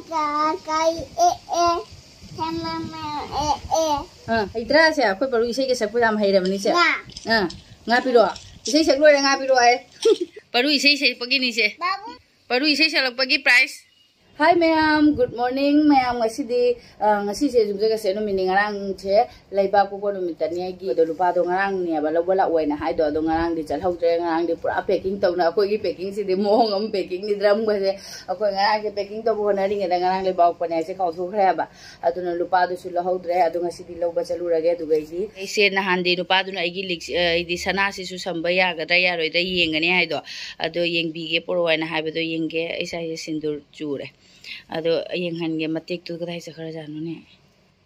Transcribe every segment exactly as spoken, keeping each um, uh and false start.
ꯀꯥ ꯀꯩ ꯑꯦ ꯑꯦ ꯊꯃꯃ ꯑꯦ ꯑꯦ ꯑꯥ, ꯍꯩꯇ꯭ꯔꯥ ꯁꯦ? ꯑꯩꯈꯣꯏ ꯄꯔꯨ ꯏꯁꯩꯒ ꯁꯛꯄ ꯌꯥꯝ ꯍꯩꯔꯕꯅꯤ ꯁꯦ꯫ ꯉꯥ꯫ ꯑꯥ, ꯉꯥ ꯄꯤꯔꯛꯑꯣ꯫ ꯏꯁꯩ ꯁꯛ ꯂꯣꯏꯔꯦ, ꯉꯥ ꯄꯤꯔꯛꯑꯣ ꯍꯥꯏ꯫ ꯄꯔꯨ ꯏꯁꯩ ꯁꯛꯄꯒꯤꯅꯤ ꯁꯦ꯫ ꯕꯥꯕꯨ꯫ ꯄꯔꯨ ꯏꯁꯩ ꯁꯛꯂꯛꯄꯒꯤ prize꯫ Hi ꯃꯌꯥꯝ, good morning ꯃꯌꯥꯝ꯫ ꯉꯁꯤꯗꯤ, ꯑ, ꯉꯁꯤꯁꯦ ꯌꯨꯝꯖꯀꯩꯁ ꯅꯨꯃꯤꯠꯅꯤ꯫ ꯉꯔꯥꯡꯁꯦ ꯂꯩꯕꯥꯛꯄꯣꯛꯄ ꯅꯨꯃꯤꯠꯇꯅꯤ ꯑꯩꯒꯤ꯫ ꯑꯗꯣ ꯂꯨꯄꯥꯗꯣ ꯉꯔꯥꯡꯅꯦꯕ ꯂꯧꯕ ꯂꯥꯛꯑꯣ ꯍꯥꯏꯅ ꯍꯥꯏꯗꯣ, ꯑꯗꯣ ꯉꯔꯥꯡꯗꯤ ꯆꯠꯍꯧꯗ꯭ꯔꯦ꯫ ꯉꯔꯥꯡꯗꯤ ꯄꯨꯔꯥ packing ꯇꯧꯅ, ꯑꯩꯈꯣꯏꯒꯤ packingꯁꯤꯗꯤ ꯃꯑꯣꯡ ꯑꯃ packingꯅꯤ꯫ ꯗ꯭ꯔꯝꯒꯁꯦ ꯑꯩꯈꯣꯏ ꯉꯔꯥꯡꯁꯦ packing ꯇꯧꯕ ꯍꯣꯠꯅꯔꯤꯉꯩꯗ ꯉꯔꯥꯡ ꯂꯩꯕꯥꯛꯄꯣꯛꯄꯅꯦ ꯍꯥꯏꯁꯦ ꯀꯥꯎꯊꯣꯛꯈ꯭ꯔꯦꯕ꯫ ꯑꯗꯨꯅ ꯂꯨꯄꯥꯗꯨꯁꯨ ꯂꯧꯍꯧꯗ꯭ꯔꯦ꯫ ꯑꯗꯣ ꯉꯁꯤꯗꯤ ꯂꯧꯕ ꯆꯠꯂꯨꯔꯒꯦ꯫ ꯑꯗꯨꯒꯩꯗꯤ ꯑꯩꯁꯦ ꯅꯍꯥꯟꯗꯤ ꯅꯨꯄꯥꯗꯨꯅ ꯑꯩꯒꯤ ꯂꯤꯛ-, ꯑ, ꯑꯩꯗꯤ ꯁꯅꯥꯁꯤꯁꯨ ꯁꯝꯕ ꯌꯥꯒꯗ꯭ꯔꯥ ꯌꯥꯔꯣꯏꯗ꯭ꯔꯥ ꯌꯦꯡꯒꯅꯤ ꯍꯥꯏꯗꯣ, ꯑꯗꯣ ꯌꯦꯡꯕꯤꯒꯦ ꯄꯣꯔꯛꯑꯣ ꯍꯥꯏꯅ ꯍꯥꯏꯕꯗꯣ ꯌꯦꯡꯒꯦ꯫ ꯑꯩ ꯁꯥꯏꯁꯦ ꯁꯤꯟꯗꯨꯔ ꯆꯨꯔꯦ꯫ ꯑꯗꯣ ꯌꯦꯡꯍꯟꯒꯦ, ꯃꯇꯦꯛꯇꯨ ꯀꯗꯥꯏ ꯆꯠꯈ꯭ꯔꯖꯥꯠꯅꯣꯅꯦ?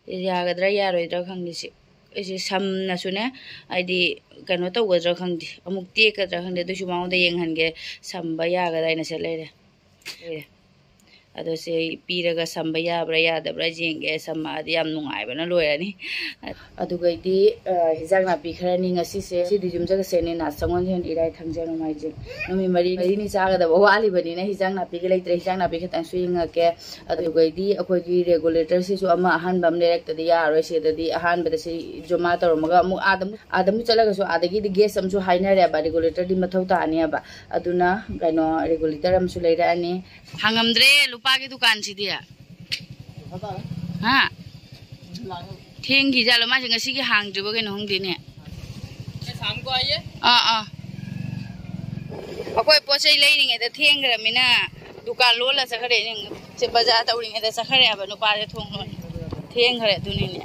ꯌꯥꯒꯗ꯭ꯔꯥ ꯌꯥꯔꯣꯏꯗ꯭ꯔꯥ ꯈꯪꯗꯦ ꯁꯤ꯫ ꯑꯩꯁꯦ ꯁꯝꯅꯁꯨꯅꯦ, ꯍꯥꯏꯗꯤ ꯀꯩꯅꯣ ꯇꯧꯒꯗ꯭ꯔꯥ ꯈꯪꯗꯦ, ꯑꯃꯨꯛ ꯇꯦꯛꯀꯗ꯭ꯔꯥ ꯈꯪꯗꯦ꯫ ꯑꯗꯨꯏꯁꯨ ꯃꯉꯣꯟꯗ ꯌꯦꯡꯍꯟꯒꯦ, ꯁꯝꯕ ꯌꯥꯒꯗ꯭ꯔꯥ ꯍꯥꯏꯅ ꯆꯠ ꯂꯩꯔꯦ꯫ ꯂꯩꯔꯦ꯫ ꯑꯗꯣ ꯁꯦ ꯄꯤꯔꯒ ꯁꯝꯕ ꯌꯥꯕ꯭ꯔꯥ ꯌꯥꯗꯕ꯭ꯔꯥ ꯌꯦꯡꯒꯦ꯫ ꯁꯝꯃꯛꯑꯗꯤ ꯌꯥꯝ ꯅꯨꯡꯉꯥꯏꯕꯅ ꯂꯣꯏꯔꯅꯤ꯫ ꯑꯗꯨꯒꯩꯗꯤ, ꯑ, ꯍꯤꯟꯖꯥꯡ ꯅꯥꯄꯤ ꯈꯔꯅꯤ ꯉꯁꯤꯁꯦ꯫ ꯁꯤꯗꯤ ꯌꯨꯝꯖꯀꯩꯁꯅꯤꯅ, ꯁꯒꯣꯜꯁꯦꯟ, ꯏꯔꯥꯏ, ꯊꯥꯡꯖ, ꯅꯣꯡꯃꯥꯏꯖꯤꯡ꯫ ꯅꯨꯃꯤꯠ ꯃꯔꯤ, ꯃꯔꯤꯅꯤ ꯆꯥꯒꯗꯕ ꯋꯥꯠꯂꯤꯕꯅꯤꯅ ꯍꯤꯟꯖꯥꯡ ꯅꯥꯄꯤꯒ ꯂꯩꯇ꯭ꯔꯦ꯫ ꯍꯤꯟꯖꯥꯡ ꯅꯥꯄꯤ ꯈꯤꯇꯪꯁꯨ ꯌꯦꯡꯉꯛꯀꯦ꯫ ꯑꯗꯨꯒꯩꯗꯤ ꯑꯩꯈꯣꯏꯒꯤ regulatorꯁꯤꯁꯨ ꯑꯃ ꯑꯍꯟꯕ ꯑꯃ ꯂꯩꯔꯛꯇꯗꯤ ꯌꯥꯔꯣꯏ꯫ ꯁꯤꯗꯗꯤ ꯑꯍꯥꯟꯕꯗ ꯁꯤ ꯖꯃꯥ ꯇꯧꯔꯝꯃꯒ ꯑꯃꯨꯛ ꯑꯥꯗ ꯑꯃꯨꯛ, ꯑꯥꯗ ꯑꯃꯨꯛ ꯆꯠꯂꯒꯁꯨ ꯑꯥꯗꯒꯤꯗꯤ gas ꯑꯃꯁꯨ ꯍꯥꯏꯅꯔꯦꯕ, regulatorꯗꯤ ꯃꯊꯧ ꯇꯥꯅꯦꯕ꯫ ꯑꯗꯨꯅ ꯀꯩꯅꯣ, regulator ꯑꯃꯁꯨ ꯂꯩꯔꯛꯑꯅꯤ꯫ ꯍꯥꯡꯉꯝꯗ꯭ꯔꯦ ꯂꯨꯄꯥꯒꯤ ꯗꯨꯀꯥꯟꯁꯤꯗꯤ꯫ ꯍꯥ? ꯊꯦꯡꯈꯤꯖꯥꯠꯂꯣ? ꯃꯥꯁꯦ ꯉꯁꯤꯒꯤ ꯍꯥꯡꯗ꯭ꯔꯤꯕ ꯀꯩꯅꯣ ꯈꯪꯗꯦꯅꯦ꯫ ꯑꯥ, ꯑꯥ꯫ ꯑꯩꯈꯣꯏ ꯄꯣꯠ ꯆꯩ ꯂꯩꯔꯤꯉꯩꯗ ꯊꯦꯡꯈ꯭ꯔꯃꯤꯅ ꯗꯨꯀꯥꯟ ꯂꯣꯜꯂ ꯆꯠꯈ꯭ꯔꯦꯅꯦ꯫ ꯁꯦ ꯕꯖꯥꯔ ꯇꯧꯔꯤꯉꯩꯗ ꯆꯠꯈ꯭ꯔꯦ ꯍꯥꯏꯕ ꯅꯨꯄꯥꯁꯦ ꯊꯣꯡ ꯂꯣꯟ-, ꯊꯦꯡꯈ꯭ꯔꯦ ꯑꯗꯨꯅꯤꯅꯦ꯫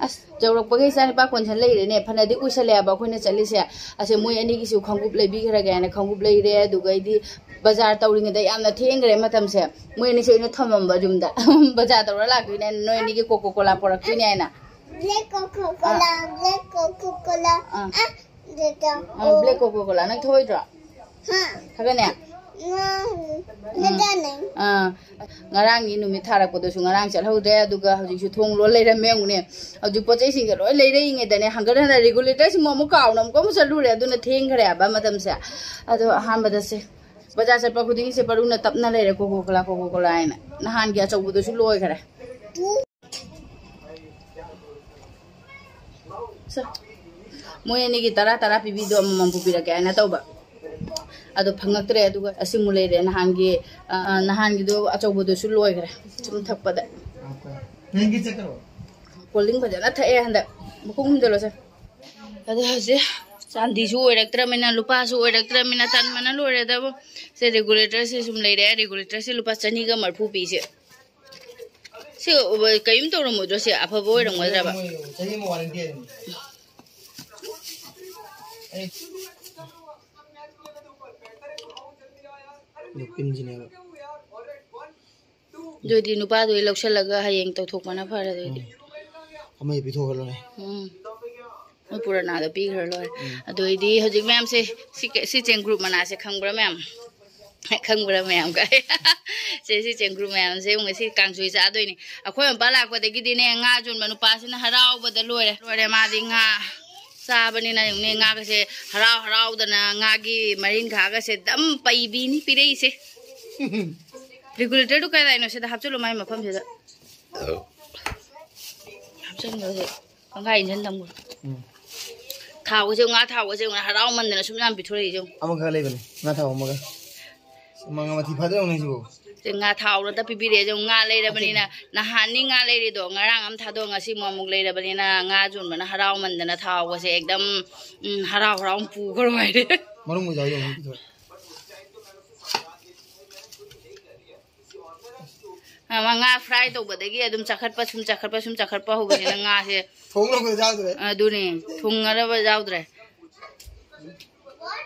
ꯑꯁ, ꯌꯧꯔꯛꯄꯒ ꯏꯆꯥꯅꯨꯄꯥ ꯀꯣꯟꯁꯟ ꯂꯩꯔꯦꯅꯦ꯫ ꯐꯅꯗꯤ ꯀꯨꯏꯁꯜꯂꯛꯑꯦꯕ ꯑꯩꯈꯣꯏꯅ ꯆꯠꯂꯤꯁꯦ꯫ ꯑꯁꯦ ꯃꯣꯏ ꯑꯅꯤꯒꯤꯁꯨ ꯈꯣꯡꯎꯞ ꯂꯩꯕꯤꯈ꯭ꯔꯒꯦ ꯍꯥꯏꯅ ꯈꯣꯡꯎꯞ ꯂꯩꯔꯦ꯫ ꯑꯗꯨꯒꯩꯗꯤ ꯕꯖꯥꯔ ꯇꯧꯔꯤꯉꯩꯗ ꯌꯥꯝꯅ ꯊꯦꯡꯈ꯭ꯔꯦ ꯃꯇꯝꯁꯦ꯫ ꯃꯣꯏ ꯑꯅꯤꯁꯦ ꯑꯩꯅ ꯊꯝꯃꯝꯕ ꯌꯨꯝꯗ꯫ ꯕꯖꯥꯔ ꯇꯧꯔ ꯂꯥꯛꯇꯣꯏꯅꯦ ꯍꯥꯏꯅ, ꯅꯣꯏ ꯑꯅꯤꯒꯤ Coca Cola ꯄꯣꯔꯛꯇꯣꯏꯅꯦ ꯍꯥꯏꯅ꯫ Black Coca Cola, ꯑꯥ꯫ Black Coca Cola꯫ ꯑꯥ꯫ ꯑꯥ, black ꯑꯥ, black Coca Cola꯫ ꯅꯪ ꯊꯛꯑꯣꯏꯗ꯭ꯔꯣ? ꯍꯥ꯫ ꯊꯛꯀꯅꯤ? ꯑꯥ, ꯉꯔꯥꯡꯒꯤ ꯅꯨꯃꯤꯠ ꯊꯥꯔꯛꯄꯗꯁꯨ ꯉꯔꯥꯡ ꯆꯠꯍꯧꯗ꯭ꯔꯦ, ꯑꯗꯨꯒ ꯍꯧꯖꯤꯛꯁꯨ ꯊꯣꯡ ꯂꯣꯟ ꯂꯩꯔꯝꯃꯦ꯫ ꯑꯃꯨꯛꯅꯦ, ꯍꯧꯖꯤꯛ ꯄꯣꯠ ꯆꯩꯁꯤꯡꯁꯦ ꯂꯣꯏ ꯂꯩꯔꯛꯏꯉꯩꯗꯅꯦ, ꯍꯪꯒꯠ ꯍꯟꯗ ꯔꯤꯒꯨꯂꯦꯇꯔꯁꯤꯃꯨꯛ ꯑꯃꯨꯛ ꯀꯥꯎꯅ ꯑꯃꯨꯛ ꯑꯃꯨꯛ ꯆꯠꯂꯨꯔꯦ꯫ ꯑꯗꯨꯅ ꯊꯦꯡꯈ꯭ꯔꯦ ꯍꯥꯏꯕ ꯃꯇꯝꯁꯦ꯫ ꯑꯗꯣ ꯑꯍꯥꯟꯕꯗ ꯁꯦ, ꯕꯖꯥꯔ ꯆꯠꯄ ꯈꯨꯗꯤꯡꯒꯤ ꯁꯦ ꯄꯔꯨꯅ ꯇꯞꯅ ꯂꯩꯔꯦ, "ꯀꯣꯀꯣ ꯀꯣꯂꯥ, ꯀꯣꯀꯣ ꯀꯣꯂꯥ" ꯍꯥꯏꯅ꯫ ꯅꯍꯥꯟꯒꯤ ꯑꯆꯧꯕꯗꯨꯁꯨ ꯂꯣꯏꯈ꯭ꯔꯦ꯫ ꯁꯦ, ꯃꯣꯏ ꯑꯅꯤꯒꯤ ꯇꯔꯥ ꯇꯔꯥ ꯄꯤꯕꯤꯗꯣ ꯑꯃꯃꯝ ꯄꯨꯕꯤꯔꯛꯀꯦ ꯍꯥꯏꯅ ꯇꯧꯕ, ꯑꯗꯣ ꯐꯪꯉꯛꯇ꯭ꯔꯦ꯫ ꯑꯗꯨꯒ ꯑꯁꯤꯃꯨꯛ ꯂꯩꯔꯦ, ꯅꯍꯥꯟꯒꯤ, ꯑ, ꯅꯍꯥꯟꯒꯤꯗꯣ ꯑꯆꯧꯕꯗꯨꯁꯨ ꯂꯣꯏꯈ꯭ꯔꯦ꯫ ꯁꯨꯝ ꯊꯛꯄꯗ꯫ ꯀꯣꯜ ꯗ꯭ꯔꯤꯡ ꯐꯖꯅ ꯊꯛꯑꯦ ꯍꯟꯗꯛ꯫ ꯃꯈꯨꯝ ꯈꯨꯝꯖꯤꯜꯂꯣꯁꯦ꯫ ꯑꯗꯣ ꯍꯧꯖꯤꯛ ꯆꯥꯟꯗꯤꯁꯨ ꯑꯣꯏꯔꯛꯇ꯭ꯔꯃꯤꯅ, ꯂꯨꯄꯥꯁꯨ ꯑꯣꯏꯔꯛꯇ꯭ꯔꯃꯤꯅ, ꯇꯟꯕꯅ ꯂꯣꯏꯔꯦꯗꯕꯨ꯫ ꯁꯦ, ꯔꯤꯒꯨꯂꯦꯇꯔꯁꯦ ꯁꯨꯝ ꯂꯩꯔꯦ꯫ ꯔꯤꯒꯨꯂꯦꯇꯔꯁꯦ ꯂꯨꯄꯥ ꯆꯅꯤꯒ ꯃꯔꯐꯨ ꯄꯤꯁꯦ꯫ ꯁꯤ ꯀꯔꯤꯝ ꯇꯧꯔꯝꯃꯣꯏꯗ꯭ꯔꯣ? ꯁꯤ ꯑꯐꯕ ꯑꯣꯏꯔꯝꯒꯗ꯭ꯔꯕ? ꯆꯍꯤ ꯑꯃ ꯋꯥꯔꯦꯟꯇꯤ ꯍꯥꯏꯕꯅꯤ꯫ ꯑꯩ ꯅꯨꯄꯤꯟꯁꯤꯅꯦꯕ꯫ ꯑꯗꯨꯗꯤ ꯅꯨꯄꯥꯗꯨꯗꯤ ꯂꯧꯁꯜꯂꯒ ꯍꯌꯦꯡ ꯇꯧꯊꯣꯛꯄꯅ ꯐꯔꯦ ꯑꯗꯨꯗꯤ꯫ ꯎꯝ꯫ ꯑꯃ ꯍꯦꯛ ꯄꯤꯊꯣꯛꯍꯜꯂꯣꯅꯦ꯫ ꯎꯝ꯫ ꯃꯣꯏ ꯄꯨꯔꯅꯥꯗꯣ ꯄꯤꯈ꯭ꯔ ꯂꯣꯏꯔꯦ꯫ ꯎꯝ꯫ ꯑꯗꯨ ꯑꯩꯗꯤ ꯍꯧꯖꯤꯛ ꯃꯌꯥꯝꯁꯦ ꯁꯤ ꯀ-, ꯁꯤ ꯆꯦꯡꯒ꯭ꯔꯨꯞ ꯃꯅꯥꯁꯦ ꯈꯪꯕ꯭ꯔꯥ ꯃꯌꯥꯝ? ꯈꯪꯕ꯭ꯔꯥ ꯃꯌꯥꯝ ꯀꯥꯏ? ꯁꯦ, ꯁꯤ ꯆꯦꯡꯒ꯭ꯔꯨꯞ ꯃꯌꯥꯝꯁꯦ ꯑꯃꯨꯛ ꯉꯁꯤ ꯀꯥꯡꯁꯣꯏ ꯆꯥꯗꯣꯏꯅꯤ꯫ ꯑꯩꯈꯣꯏ ꯃꯄꯥ ꯂꯥꯛꯄꯗꯒꯤꯗꯤꯅꯦ, ꯉꯥ ꯌꯣꯟꯕ ꯅꯨꯄꯥꯁꯤꯅ ꯍꯔꯥꯎꯕꯗ ꯂꯣꯏꯔꯦ꯫ ꯂꯣꯏꯔꯦ, ꯃꯥꯗꯤ ꯉꯥ ꯆꯥꯕꯅꯤꯅ ꯌꯦꯡꯉꯨꯅꯦ, ꯉꯥꯒꯁꯦ ꯍꯔꯥꯎ ꯍꯔꯥꯎꯗꯅ ꯉꯥꯒꯤ ꯃꯔꯤꯟꯈꯥꯒꯁꯦ ꯑꯗꯨꯝ ꯄꯩꯕꯤꯅꯤ ꯄꯤꯔꯛꯏꯁꯦ꯫ ꯔꯤꯒꯨꯂꯦꯇꯔꯗꯨ ꯀꯗꯥꯏꯅꯣ? ꯁꯤꯗ ꯍꯥꯞꯆꯜꯂꯨ, ꯃꯥꯏ ꯃꯐꯝꯁꯤꯗ꯫ ꯍꯥꯞꯆꯟꯈ꯭ꯔꯁꯦ꯫ ꯄꯪꯈꯥꯏ ꯏꯟꯁꯤꯟ ꯊꯝꯈ꯭ꯔꯣ꯫ ꯎꯝ꯫ ꯊꯥꯎꯒꯁꯦ, ꯉꯥ ꯊꯥꯎꯒꯁꯦ ꯌꯦꯡꯉꯨꯅꯦ, ꯍꯔꯥꯎꯃꯟꯗꯅ ꯁꯨꯝ ꯌꯥꯝ ꯄꯤꯊꯣꯔꯛꯏꯁꯦ ꯌꯦꯡꯉꯨ꯫ ꯑꯃꯈꯛ ꯂꯩꯕꯅꯦ, ꯉꯥ ꯊꯥꯎ ꯑꯃꯒ꯫ ꯃꯉꯥ ꯃꯊꯤ ꯐꯥꯗ꯭ꯔꯦ ꯌꯦꯡꯉꯨꯅꯦ ꯁꯤꯕꯨ꯫ ꯁꯦ, ꯉꯥ ꯊꯥꯎ ꯅꯠꯇ ꯄꯤꯕꯤꯔꯛꯑꯦ ꯌꯦꯡꯉꯨ, ꯉꯥ ꯂꯩꯔꯕꯅꯤꯅ꯫ ꯅꯍꯥꯟꯅꯤ ꯉꯥ ꯂꯩꯔꯤꯗꯣ, ꯉꯔꯥꯡ ꯑꯃ ꯊꯥꯗꯣꯛ, ꯉꯁꯤ ꯑꯃꯨꯛ, ꯑꯃꯨꯛ ꯂꯩꯔꯕꯅꯤꯅ, ꯉꯥ ꯌꯣꯟꯕꯅ ꯍꯔꯥꯎꯃꯟꯗꯅ ꯊꯥꯎꯒꯁꯦ ꯑꯦꯛꯗꯝ, ꯎꯝ, ꯍꯔꯥꯎ ꯍꯔꯥꯎ ꯄꯨꯈ꯭ꯔꯣ ꯍꯥꯏꯔꯦ꯫ ꯃꯔꯨꯝ ꯑꯣꯏꯖꯥꯎ ꯌꯦꯡꯉꯨ ꯄꯤꯊꯣꯔꯛꯑꯦ꯫ ꯑꯃ ꯉꯥ ꯐ꯭ꯔꯥꯏ ꯇꯧꯕꯗꯒꯤ ꯑꯗꯨꯝ ꯆꯥꯈꯠꯄ, ꯁꯨꯝ ꯆꯥꯈꯠꯄ, ꯁꯨꯝ ꯆꯥꯈꯠꯄ ꯍꯧꯕꯅꯤꯅ ꯉꯥꯁꯦ꯫ ꯊꯣꯡ ꯂꯣꯏꯕꯗ ꯌꯥꯎꯗ꯭ꯔꯦ꯫ ꯑꯗꯨꯅꯦ, ꯊꯨꯡꯉꯔꯕ ꯌꯥꯎꯗ꯭ꯔꯦ꯫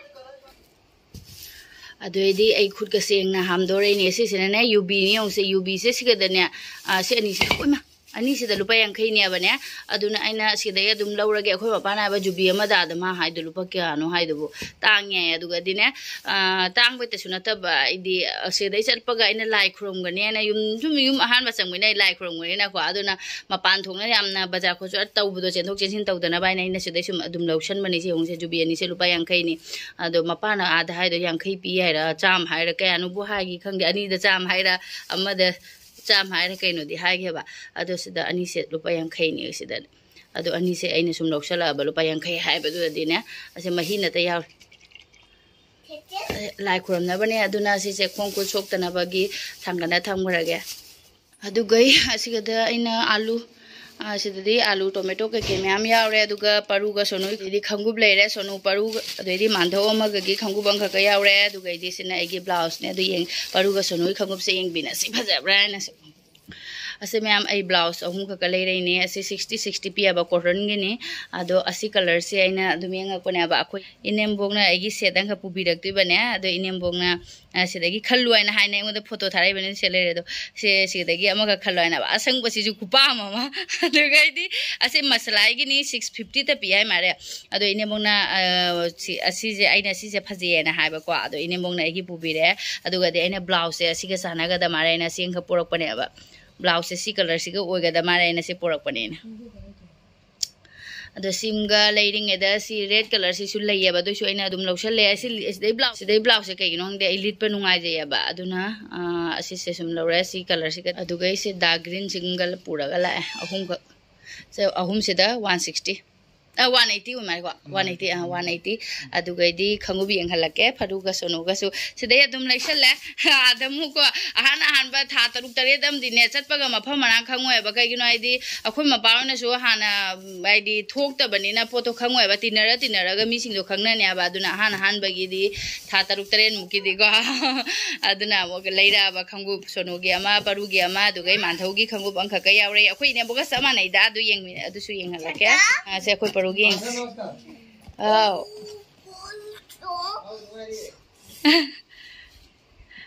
ꯑꯗꯨꯑꯣꯏꯗꯤ ꯑꯩ ꯈꯨꯠꯀ ꯁꯦꯡꯅ ꯍꯥꯝꯗꯣꯔꯛꯏꯅꯦ꯫ ꯁꯤꯁꯤꯅꯅꯦ ꯌꯨꯕꯤꯅꯤ ꯌꯦꯡꯉꯨꯁꯦ, ꯌꯨꯕꯤꯁꯦ ꯁꯤꯒꯗꯅꯦ, ꯑ, ꯁꯤ ꯑꯅꯤꯁꯦ, ꯎꯏꯃꯥ! ꯑꯅꯤꯁꯤꯗ ꯂꯨꯄꯥ ꯌꯥꯡꯈꯩꯅꯦꯕꯅꯦ꯫ ꯑꯗꯨꯅ ꯑꯩꯅ ꯁꯤꯗꯩ ꯑꯗꯨꯝ ꯂꯧꯔꯒꯦ꯫ ꯑꯩꯈꯣꯏ ꯃꯄꯥꯅ ꯍꯥꯏꯕ, "ꯖꯨꯕꯤ ꯑꯃꯗ ꯑꯗ ꯃꯥ ꯍꯥꯏꯗꯣ ꯂꯨꯄꯥ ꯀꯌꯥꯅꯣ ꯍꯥꯏꯗꯨꯕꯨ ꯇꯥꯡꯉꯦ ꯍꯥꯏ?" ꯑꯗꯨꯒꯗꯤꯅꯦ, ꯑꯥ, ꯇꯥꯡꯕꯩꯇꯁꯨ ꯅꯠꯇꯕ, ꯑꯩꯗꯤ, ꯑ, ꯁꯤꯗꯩ ꯆꯠꯄꯒ ꯑꯩꯅ ꯂꯥꯏ ꯈꯨꯔꯨꯝꯒꯅꯦꯅ, ꯌꯨꯝ, ꯁꯨꯝ ꯌꯨꯝ ꯑꯍꯥꯟꯕ ꯆꯪꯕꯅꯤꯅ ꯑꯩ ꯂꯥꯏ ꯈꯨꯔꯨꯝꯒꯅꯤꯅꯀꯣ, ꯑꯗꯨꯅ ꯃꯄꯥꯟ ꯊꯣꯛꯅ ꯌꯥꯝꯅ ꯕꯖꯥꯔ ꯈꯣꯠꯆꯠ ꯇꯧꯕꯗꯣ, ꯆꯦꯟꯊꯣꯛ ꯆꯦꯟꯁꯤꯟ ꯇꯧꯗꯅꯕ ꯍꯥꯏꯅ ꯑꯩꯅ ꯁꯤꯗꯩ ꯁꯨꯝ ꯑꯗꯨꯝ ꯂꯧꯁꯟꯕꯅꯤ꯫ ꯁꯤ ꯌꯦꯡꯉꯨꯁꯦ, ꯖꯨꯕꯤ ꯑꯅꯤꯁꯦ ꯂꯨꯄꯥ ꯌꯥꯡꯈꯩꯅꯤ꯫ ꯑꯗꯣ ꯃꯄꯥꯅ ꯑꯥꯗ ꯍꯥꯏꯗꯣ ꯌꯥꯡꯈꯩ ꯄꯤ ꯍꯥꯏꯔ, ꯆꯥꯝꯃ ꯍꯥꯏꯔ, ꯀꯌꯥꯅꯣꯕꯨ ꯍꯥꯏꯒꯦ ꯈꯪꯗꯦ, ꯑꯅꯤꯗ ꯆꯥꯝꯃ ꯍꯥꯏꯔ, ꯑꯃꯗ ꯆꯥꯝꯃ ꯍꯥꯏꯔ ꯀꯩꯅꯣꯗꯤ ꯍꯥꯏꯒꯦꯕ꯫ ꯑꯗꯣ ꯁꯤꯗ ꯑꯅꯤꯁꯦ ꯂꯨꯄꯥ ꯌꯥꯡꯈꯩꯅꯤ ꯁꯤꯗ꯫ ꯑꯗꯣ ꯑꯅꯤꯁꯦ ꯑꯩꯅ ꯁꯨꯝ ꯂꯧꯁꯜꯂꯛꯑꯕ ꯂꯨꯄꯥ ꯌꯥꯡꯈꯩ ꯍꯥꯏꯕꯗꯨꯗꯗꯤꯅꯦ, ꯑꯁꯤ ꯃꯍꯤ ꯅꯠꯇ ꯌꯥꯎꯔꯦ꯫ ꯂꯥꯏ ꯈꯨꯔꯝꯅꯕꯅꯦ꯫ ꯑꯗꯨꯅ ꯁꯤꯁꯦ ꯈꯣꯡ ꯈꯨꯠ ꯁꯣꯛꯇꯅꯕꯒꯤ ꯊꯥꯡꯒꯠꯅ ꯊꯝꯈ꯭ꯔꯒꯦ꯫ ꯑꯗꯨꯒ ꯑꯩ ꯑꯁꯤꯒꯗ ꯑꯩꯅ ꯑꯥꯂꯨ, ꯑ, ꯁꯤꯗꯗꯤ ꯑꯥꯂꯨ, ꯇꯣꯃꯦꯇꯣ ꯀꯩꯀꯩ ꯃꯌꯥꯝ ꯌꯥꯎꯔꯦ꯫ ꯑꯗꯨꯒ ꯄꯔꯨꯒ ꯁꯣꯅꯨꯒꯤꯗꯤ ꯈꯪꯒꯨꯞ ꯂꯩꯔꯦ꯫ ꯁꯣꯅꯨ ꯄꯔꯨ, ꯑꯗꯩꯗꯤ ꯃꯥꯟꯙꯧ ꯑꯃꯒꯒꯤ ꯈꯪꯒꯨꯞ ꯑꯃꯈꯛꯀ ꯌꯥꯎꯔꯦ꯫ ꯑꯗꯨꯒ ꯑꯩꯗꯤ ꯁꯤꯅ ꯑꯩꯒꯤ ꯕ꯭ꯂꯥꯎꯁꯅꯦ꯫ ꯑꯗꯨ ꯌꯦꯡ-, ꯄꯔꯨꯒ ꯁꯣꯅꯨꯒꯤ ꯈꯪꯒꯨꯞꯁꯦ ꯌꯦꯡꯕꯤꯅꯁꯤ, ꯐꯖꯕ꯭ꯔꯥ ꯍꯥꯏꯅꯁꯨ꯫ ꯑꯁꯤ ꯃꯌꯥꯝ ꯑꯩ ꯕ꯭ꯂꯥꯎꯁ ꯑꯍꯨꯝ ꯈꯛꯀ ꯂꯩꯔꯛꯏꯅꯦ꯫ ꯑꯁꯤ ꯁꯤꯛꯁꯇꯤ ꯁꯤꯛꯁꯇꯤ ꯄꯤꯌꯦꯕ, ꯀꯣꯇꯟꯒꯤꯅꯤ꯫ ꯑꯗꯣ ꯑꯁꯤ ꯀꯂꯔꯁꯦ ꯑꯩꯅ ꯑꯗꯨꯝ ꯌꯦꯡꯉꯛꯄꯅꯦꯕ꯫ ꯑꯩꯈꯣꯏ ꯏꯅꯦꯝꯕꯣꯛꯅ ꯑꯩꯒꯤ ꯁꯦꯠ ꯑꯃꯈꯛ ꯄꯨꯕꯤꯔꯛꯇꯣꯏꯕꯅꯦ꯫ ꯑꯗꯣ ꯏꯅꯦꯝꯕꯣꯛꯅ, ꯑ, "ꯁꯤꯗꯒꯤ ꯈꯜꯂꯨ" ꯍꯥꯏꯅ ꯍꯥꯏꯅ ꯑꯩꯉꯣꯟꯗ ꯐꯣꯇꯣ ꯊꯥꯔꯛꯏꯕꯅꯦ꯫ ꯁꯦꯠ ꯂꯩꯔꯦ ꯑꯗꯣ, "ꯁꯦ, ꯁꯤꯗꯒꯤ ꯑꯃꯈꯛ ꯈꯜꯂꯣ" ꯍꯥꯏꯅꯕ꯫ ꯑꯁꯪꯕꯁꯤꯁꯨ ꯈꯨꯄꯥꯝ ꯑꯃ꯫ ꯑꯗꯨꯒ ꯑꯩꯗꯤ ꯑꯁꯤ ꯃꯁꯂꯥꯏꯒꯤꯅꯤ, ꯁꯤꯛꯁ ꯐꯤꯐꯇꯤꯗ ꯄꯤ ꯍꯥꯏ ꯃꯥꯜꯂꯦ꯫ ꯑꯗꯣ ꯏꯅꯦꯝꯕꯣꯛꯅ, ꯑ, ꯁꯤ, ꯑꯁꯤꯁꯦ, ꯑꯩꯅ ꯁꯤꯁꯦ ꯐꯖꯩꯌꯦꯅ ꯍꯥꯏꯕꯀꯣ꯫ ꯑꯗꯣ ꯏꯅꯦꯝꯕꯣꯛꯅ ꯑꯩꯒꯤ ꯄꯨꯕꯤꯔꯛꯑꯦ꯫ ꯑꯗꯨꯒꯗꯤ ꯑꯩꯅ ꯕ꯭ꯂꯥꯎꯁꯁꯦ ꯑꯁꯤꯒ ꯆꯥꯟꯅꯒꯗ ꯃꯥꯜꯂꯦ ꯍꯥꯏꯅ ꯑꯁꯤ ꯑꯃꯈꯛ ꯄꯨꯔꯛꯄꯅꯦꯕ꯫ ꯕ꯭ꯂꯥꯎꯁꯁꯦ ꯁꯤ ꯀꯂꯔꯁꯤꯒ ꯑꯣꯏꯒꯗ ꯃꯥꯜꯂꯦ ꯍꯥꯏꯅ ꯁꯤ ꯄꯨꯔꯛꯄꯅꯦ ꯑꯩꯅ꯫ ꯑꯗꯣ ꯁꯤꯝꯒ ꯂꯩꯔꯤꯉꯩꯗ ꯁꯤ ꯔꯦꯗ ꯀꯂꯔꯁꯤꯁꯨ ꯂꯩꯌꯦꯕ, ꯑꯗꯨꯏꯁꯨ ꯑꯩꯅ ꯑꯗꯨꯝ ꯂꯧꯁꯜꯂꯦ꯫ ꯑꯁꯤ ꯂꯤ-, ꯁꯤꯗꯩ ꯕ꯭ꯂꯥꯎꯁ, ꯁꯤꯗꯩ ꯕ꯭ꯂꯥꯎꯁꯁꯦ ꯀꯩꯒꯤꯅꯣ ꯈꯪꯗꯦ, ꯑꯩ ꯂꯤꯠꯄ ꯅꯨꯡꯉꯥꯏꯖꯩꯌꯦꯕ꯫ ꯑꯗꯨꯅ, ꯑꯥ, ꯑꯁꯤꯁꯦ ꯁꯨꯝ ꯂꯧꯔꯦ꯫ ꯁꯤ ꯀꯂꯔꯁꯤꯒ, ꯑꯗꯨꯒ ꯑꯩꯁꯦ ꯗꯥꯔꯛ ꯒ꯭ꯔꯤꯟꯁꯤꯒ ꯄꯨꯔꯒ ꯂꯥꯛꯑꯦ, ꯑꯍꯨꯝꯈꯛ꯫ ꯁꯦ, ꯑꯍꯨꯝꯁꯤꯗ ꯋꯥꯟ ꯁꯤꯛꯁꯇꯤ꯫ ꯑ, ꯋꯥꯟ ꯑꯩꯠꯇꯤ ꯑꯣꯏ ꯃꯥꯜꯂꯦꯀꯣ? ꯋꯥꯟ ꯑꯩꯠꯇꯤ, ꯑ, ꯋꯥꯟ ꯑꯩꯠꯇꯤ꯫ ꯑꯗꯨꯒꯩꯗꯤ ꯈꯪꯎꯞ ꯌꯦꯡꯍꯜꯂꯛꯀꯦ, ꯐꯔꯨꯒ ꯁꯣꯅꯨꯒꯁꯨ꯫ ꯁꯤꯗꯩ ꯑꯗꯨꯝ ꯂꯩꯁꯜꯂꯦ꯫ ꯑꯥꯗ ꯑꯃꯨꯛꯀꯣ, ꯑꯍꯥꯟ ꯑꯍꯥꯟꯕ ꯊꯥ ꯇꯔꯨꯛ ꯇꯔꯦꯠ ꯑꯃꯗꯤꯅꯦ, ꯆꯠꯄꯒ ꯃꯐꯝ ꯃꯔꯥꯡ ꯈꯪꯉꯣꯏꯕ꯫ ꯀꯩꯒꯤꯅꯣ ꯍꯥꯏꯗꯤ, ꯑꯩꯈꯣꯏ ꯃꯄꯥ ꯍꯣꯏꯅꯁꯨ ꯍꯥꯟꯅ, ꯍꯥꯏꯗꯤ, ꯊꯣꯛꯇꯕꯅꯤꯅ ꯄꯣꯠꯇꯣ ꯈꯪꯉꯣꯏꯕ꯫ ꯇꯤꯟꯅꯔ ꯇꯤꯟꯅꯔꯒ ꯃꯤꯁꯤꯡꯗꯣ ꯈꯪꯅꯅꯦꯕ꯫ ꯑꯗꯨꯅ ꯑꯍꯥꯟ ꯑꯍꯥꯟꯕꯒꯤꯗꯤ ꯊꯥ ꯇꯔꯨꯛ ꯇꯔꯦꯠꯃꯨꯛꯀꯤꯗꯤꯀꯣ꯫ ꯑꯗꯨꯅ ꯑꯃꯨꯛ ꯂꯩꯔꯛꯑꯕ ꯈꯪꯎꯞ, ꯁꯣꯅꯨꯒꯤ ꯑꯃ, ꯄꯔꯨꯒꯤ ꯑꯃ, ꯑꯗꯨꯒ ꯏꯃꯥꯟꯙꯧꯒꯤ ꯈꯪꯎꯞ ꯑꯃꯈꯛꯀ ꯌꯥꯎꯔꯦ꯫ ꯑꯩꯈꯣꯏ ꯏꯅꯦꯝꯕꯣꯛꯀ ꯆꯞ ꯃꯥꯟꯅꯩꯗ꯫ ꯑꯗꯨ ꯌꯦꯡꯃꯤ-, ꯑꯗꯨꯁꯨ ꯌꯦꯡꯍꯜꯂꯛꯀꯦ꯫ ꯑ, ꯁꯦ, ꯑꯩꯈꯣꯏ ꯄꯔꯨꯒꯤ ꯌꯦꯡꯁꯤ꯫ ꯑꯥꯎ꯫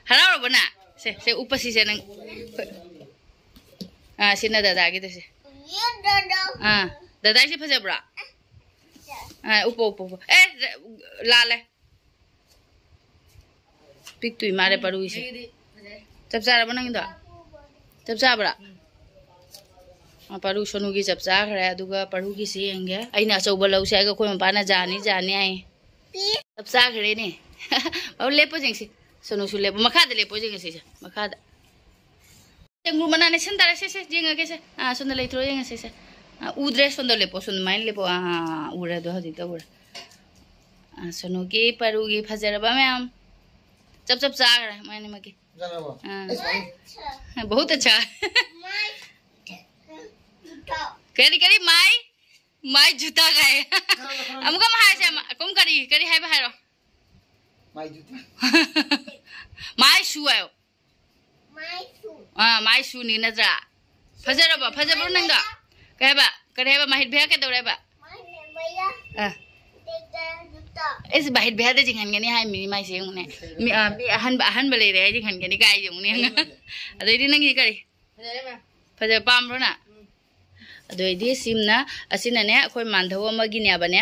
ꯍꯔꯥꯎꯔꯕꯣ ꯅꯪ? ꯁꯦ, ꯁꯦ, ꯎꯞꯄꯁꯤꯁꯦ ꯅꯪ꯫ ꯑꯥ, ꯁꯤꯅ ꯗꯗꯥꯒꯤꯗꯨꯁꯦ꯫ ꯑꯥ, ꯗꯗꯥꯒꯤꯁꯦ ꯐꯖꯕ꯭ꯔꯣ? ꯑꯥ, ꯎꯞꯄꯣ, ꯎꯞꯄꯣ, ꯎꯞꯄꯣ꯫ ꯑꯦ, ꯔ-, ꯂꯥꯜꯂꯦ꯫ ꯄꯤꯛꯇꯣꯏ ꯃꯥꯜꯂꯦ ꯄꯔꯨꯒꯤꯁꯦ꯫ ꯆꯞ ꯆꯥꯔꯕ ꯅꯪꯒꯤꯗꯣ? ꯆꯞ ꯆꯥꯕ꯭ꯔꯥ? ꯑꯥ, ꯄꯔꯨ ꯁꯣꯅꯨꯒꯤ ꯆꯞ ꯆꯥꯈ꯭ꯔꯦ꯫ ꯑꯗꯨꯒ ꯄꯔꯨꯒꯤꯁꯤ ꯌꯦꯡꯒꯦ꯫ ꯑꯩꯅ ꯑꯆꯧꯕ ꯂꯧꯁꯦ ꯍꯥꯏꯔꯒ ꯑꯩꯈꯣꯏ ꯃꯄꯥꯅ ꯖꯥꯅꯤ, ꯖꯥꯅꯤ ꯍꯥꯏ꯫ ꯆꯞ ꯆꯥꯈ꯭ꯔꯦꯅꯦ꯫ ꯑꯧ, ꯂꯦꯞꯄꯣ ꯌꯦꯡꯁꯤ꯫ ꯁꯣꯅꯨꯁꯨ ꯂꯦꯞꯄꯣ꯫ ꯃꯈꯥꯗ ꯂꯦꯞꯄꯣ ꯌꯦꯡꯉꯁꯤꯁꯦ꯫ ꯃꯈꯥꯗ꯫ ꯆꯦꯡꯒ꯭ꯔꯨ ꯃꯅꯥꯅꯦ ꯁꯤꯟ ꯇꯥꯔꯦ꯫ ꯁꯦ, ꯁꯦ, ꯌꯦꯡꯉꯒꯦ ꯁꯦ꯫ ꯑꯥ, ꯁꯣꯝꯗ ꯂꯩꯊꯣꯛꯑꯣ ꯌꯦꯡꯉꯁꯤ ꯁꯦ꯫ ꯑꯥ, ꯎꯗ꯭ꯔꯦ, ꯁꯣꯝꯗ ꯂꯦꯞꯄꯣ꯫ ꯁꯣꯝ ꯑꯗꯨꯃꯥꯏꯅ ꯂꯦꯞꯄꯣ꯫ ꯑꯥ, ꯑꯥ, ꯑꯥ, ꯎꯔꯦ ꯑꯗꯣ, ꯍꯧꯖꯤꯛꯇ ꯎꯔꯦ꯫ ꯑꯥ, ꯁꯣꯅꯨꯒꯤ ꯄꯔꯨꯒꯤ ꯐꯖꯔꯕ ꯃꯌꯥꯝ꯫ ꯆꯞ ꯆꯞ ꯆꯥꯈ꯭ꯔꯦ ꯃꯣꯏ ꯑꯅꯤꯃꯛꯀꯤ꯫ ꯐꯖꯔꯕꯣ? ꯑꯥ꯫ ꯑꯩ ꯁꯨꯃꯥꯏꯅ ꯕꯍꯨꯠ ꯑꯆꯥ꯫ ꯀꯔꯤ, ꯀꯔꯤ? ꯃꯥꯏ, ꯃꯥꯏ ꯖꯨꯇꯥ ꯀꯥꯏ꯫ ꯈꯔ, ꯈꯔ꯫ ꯑꯃꯨꯛꯀ ꯑꯃ ꯍꯥꯏꯁꯦ, ꯑꯃ, ꯀꯨꯝ ꯀꯔꯤ, ꯀꯔꯤ ꯍꯥꯏꯕ ꯍꯥꯏꯔꯣ? ꯃꯥꯏ ꯖꯨꯇꯥ꯫ ꯃꯥꯏ ꯁꯨ ꯍꯥꯏꯌꯣ꯫ ꯃꯥꯏ ꯁꯨ꯫ ꯑꯥ, ꯃꯥꯏ ꯁꯨꯅꯤ ꯅꯠꯇ꯭ꯔꯥ? ꯐꯖꯔꯕꯣ? ꯐꯖꯕ꯭ꯔꯣ ꯅꯪꯗꯣ? ꯀꯩ ꯍꯥꯏꯕ? ꯀꯔꯤ ꯍꯥꯏꯕ? ꯃꯥꯍꯤꯠ ꯚꯩꯌꯥ ꯀꯩꯗꯧꯔꯦꯕ? ꯃꯥꯍꯤꯠ ꯚꯩꯌꯥ꯫ ꯑꯥ꯫ ꯇꯦꯛꯇ ꯖꯨꯇꯥ꯫ ꯑꯩꯁ, ꯃꯥꯍꯤꯠ ꯚꯩꯌꯥꯗ ꯆꯤꯡꯍꯟꯒꯅꯤ ꯍꯥꯏ ꯃꯤꯅꯤ ꯃꯥꯏꯁꯦ ꯌꯦꯡꯉꯨꯅꯦ꯫ ꯃꯤ, ꯑꯥ, ꯃꯤ ꯑꯍꯟꯕ, ꯑꯍꯟꯕ ꯂꯩꯔꯦ ꯍꯥꯏ ꯆꯤꯡꯍꯟꯒꯅꯤ ꯀꯥꯏ ꯌꯦꯡꯉꯨꯅꯦ꯫ ꯑꯗꯩꯗꯤ ꯅꯪꯒꯤ ꯀꯔꯤ? ꯐꯖꯔꯦ ꯃꯥ꯫ ꯐꯖ ꯄꯥꯝꯕ꯭ꯔꯣ ꯅꯪ? ꯎꯝ꯫ ꯑꯗꯨ ꯑꯣꯏꯗꯤ ꯁꯤꯝꯅ, ꯑꯁꯤꯅꯅꯦ ꯑꯩꯈꯣꯏ ꯃꯥꯟꯙꯧ ꯑꯃꯒꯤꯅꯦꯕꯅꯦ꯫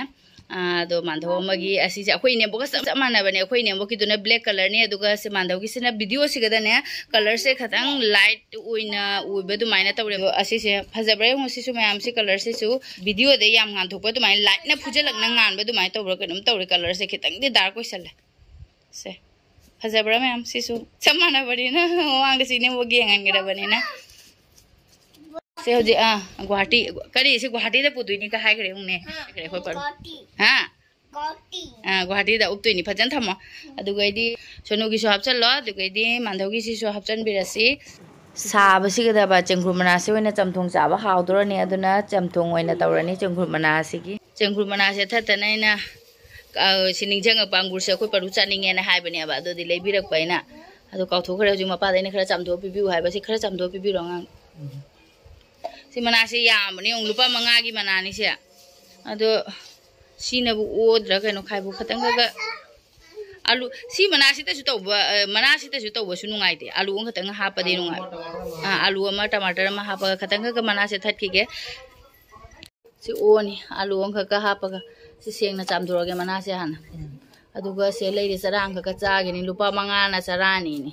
ꯑꯥ, ꯑꯗꯣ ꯃꯥꯟꯙꯧ ꯑꯃꯒꯤ ꯑꯁꯤꯁꯦ ꯑꯩꯈꯣꯏ ꯏꯅꯦꯝꯕꯣꯛꯀ ꯆꯞ, ꯆꯞ ꯃꯥꯟꯅꯕꯅꯦ꯫ ꯑꯩꯈꯣꯏ ꯏꯅꯦꯝꯕꯣꯛꯀꯤꯗꯨꯅ black colourꯅꯤ, ꯑꯗꯨꯒ ꯁꯤ ꯃꯥꯟꯙꯧꯒꯤꯁꯤꯅ videoꯁꯤꯒꯗꯅꯦ colourꯁꯦ ꯈꯤꯇꯪ light ꯑꯣꯏꯅ ꯑꯣꯏꯕ ꯑꯗꯨꯃꯥꯏꯅ ꯇꯧꯔꯦꯕ꯫ ꯑꯁꯤꯁꯦ ꯐꯖꯕ꯭ꯔꯥ ꯌꯦꯡꯉꯣ, ꯁꯤꯁꯨ ꯃꯌꯥꯝꯁꯤ colourꯁꯤꯁꯨ videoꯗ ꯌꯥꯝ ꯉꯥꯟꯊꯣꯛꯄ ꯑꯗꯨꯃꯥꯏꯅ lightꯅ ꯐꯨꯖꯜꯂꯛꯅ ꯉꯥꯟꯕ ꯑꯗꯨꯃꯥꯏꯅ ꯇꯧꯕ꯭ꯔꯥ ꯀꯩꯅꯣꯝ ꯇꯧꯔꯦ, colourꯁꯦ ꯈꯤꯇꯪꯗꯤ dark ꯑꯣꯏꯁꯜꯂꯦ꯫ ꯁꯦ꯫ ꯐꯖꯕ꯭ꯔꯥ ꯃꯌꯥꯝ? ꯁꯤꯁꯨ ꯆꯞ ꯃꯥꯟꯅꯕꯅꯤꯅ ꯃꯃꯥꯡꯗꯁꯨ ꯏꯅꯦꯝꯕꯣꯛ ꯌꯦꯡꯍꯟꯒꯗꯕꯅꯤꯅ꯫ ꯁꯦ ꯍꯧꯖꯤꯛ, ꯑꯥ, ꯒꯨꯍꯥꯇꯤ, ꯀꯔꯤ, ꯁꯤ ꯒꯨꯍꯥꯇꯤꯗ ꯄꯨꯗꯣꯏꯅꯤꯒ ꯍꯥꯏꯈ꯭ꯔꯦ ꯌꯦꯡꯉꯨꯅꯦ꯫ ꯍꯥꯏꯈ꯭ꯔꯦ ꯑꯩꯈꯣꯏ ꯄꯔꯨ-, ꯒꯨꯍꯥꯇꯤ꯫ ꯍꯥ? ꯒꯨꯍꯥꯇꯤ꯫ ꯑꯥ, ꯒꯨꯍꯥꯇꯤꯗ ꯎꯞꯇꯣꯏꯅꯤ꯫ ꯐꯖꯅ ꯊꯝꯃꯣ꯫ ꯑꯗꯨꯒꯩꯗꯤ ꯁꯣꯅꯨꯒꯤꯁꯨ ꯍꯥꯞꯆꯜꯂꯣ, ꯑꯗꯨꯒꯩꯗꯤ ꯃꯥꯟꯙꯧꯒꯤꯁꯤꯁꯨ ꯍꯥꯞꯆꯟꯕꯤꯔꯁꯤ꯫ ꯁꯥꯕꯁꯤꯒꯗꯕ ꯆꯦꯡꯒ꯭ꯔꯨ ꯃꯅꯥꯁꯤ ꯑꯣꯏꯅ ꯆꯝꯊꯣꯡ ꯆꯥꯕ ꯍꯥꯎꯗꯣꯔꯅꯤ, ꯑꯗꯨꯅ ꯆꯝꯊꯣꯡ ꯑꯣꯏꯅ ꯇꯧꯔꯅꯤ ꯆꯦꯡꯒ꯭ꯔꯨ ꯃꯅꯥꯁꯤꯒꯤ꯫ ꯆꯦꯡꯒ꯭ꯔꯨ ꯃꯅꯥꯁꯦ ꯊꯠꯇꯅ ꯑꯩꯅ, ꯑ, ꯁꯤ ꯅꯤꯡꯁꯤꯡꯉꯛꯄ, ꯑꯪꯒꯨꯔꯁꯦ ꯑꯩꯈꯣꯏ ꯄꯔꯨ ꯆꯥꯅꯤꯡꯉꯦꯅ ꯍꯥꯏꯕꯅꯦꯕ, ꯑꯗꯨꯗꯤ ꯂꯩꯕꯤꯔꯛꯄ ꯑꯩꯅ꯫ ꯑꯗꯣ ꯀꯥꯎꯊꯣꯛꯈ꯭ꯔꯦ ꯍꯧꯖꯤꯛ ꯃꯄꯥꯗ ꯑꯩꯅ ꯈꯔ ꯆꯥꯝꯊꯣꯛꯑ ꯄꯤꯕꯤꯌꯨ ꯍꯥꯏꯕ꯫ ꯁꯤ ꯈꯔ ꯆꯥꯝꯊꯣꯛꯑ ꯄꯤꯕꯤꯔꯣ ꯑꯉꯥꯡ꯫ ꯁꯤ ꯃꯅꯥꯁꯦ ꯌꯥꯝꯕꯅꯤ, ꯌꯦꯡꯉꯨ, ꯂꯨꯄꯥ ꯃꯉꯥꯒꯤ ꯃꯅꯥꯅꯤ ꯁꯦ꯫ ꯑꯗꯣ ꯁꯤꯅꯕꯨ ꯑꯣꯗ꯭ꯔꯥ ꯀꯩꯅꯣ, ꯈꯥꯏꯕꯨ ꯈꯇꯪꯒꯒ ꯑꯥꯂꯨ ꯁꯤ ꯃꯅꯥꯁꯤꯗꯁꯨ ꯇꯧꯕ, ꯑ, ꯃꯅꯥꯁꯤꯗꯁꯨ ꯇꯧꯕꯁꯨ ꯅꯨꯡꯉꯥꯏꯇꯦ꯫ ꯑꯥꯂꯨ ꯑꯃꯈꯛꯇꯪ ꯍꯥꯞꯄꯗꯤ ꯅꯨꯡꯉꯥꯏ꯫ ꯑꯥ, ꯑꯥꯂꯨ ꯑꯃ, ꯇꯃꯥꯇꯔ ꯑꯃ ꯍꯥꯞꯄꯒ ꯈꯇꯪ ꯈꯛ ꯃꯅꯥꯁꯦ ꯊꯠꯈꯤꯒꯦ꯫ ꯁꯤ ꯑꯣꯅꯤ, ꯑꯥꯂꯨ ꯑꯃꯈꯛꯀ ꯍꯥꯞꯄꯒ ꯁꯤ ꯁꯦꯡꯅ ꯆꯥꯝꯊꯣꯔꯛꯑꯒꯦ ꯃꯅꯥꯁꯦ ꯍꯥꯟꯅ꯫ ꯑꯗꯨꯒ ꯁꯦ ꯂꯩꯔꯤ ꯆꯔꯥ ꯑꯃꯈꯛꯀ ꯆꯥꯒꯤꯅꯤ, ꯂꯨꯄꯥ ꯃꯉꯥꯅ ꯆꯔꯥ ꯑꯅꯤꯅꯤ꯫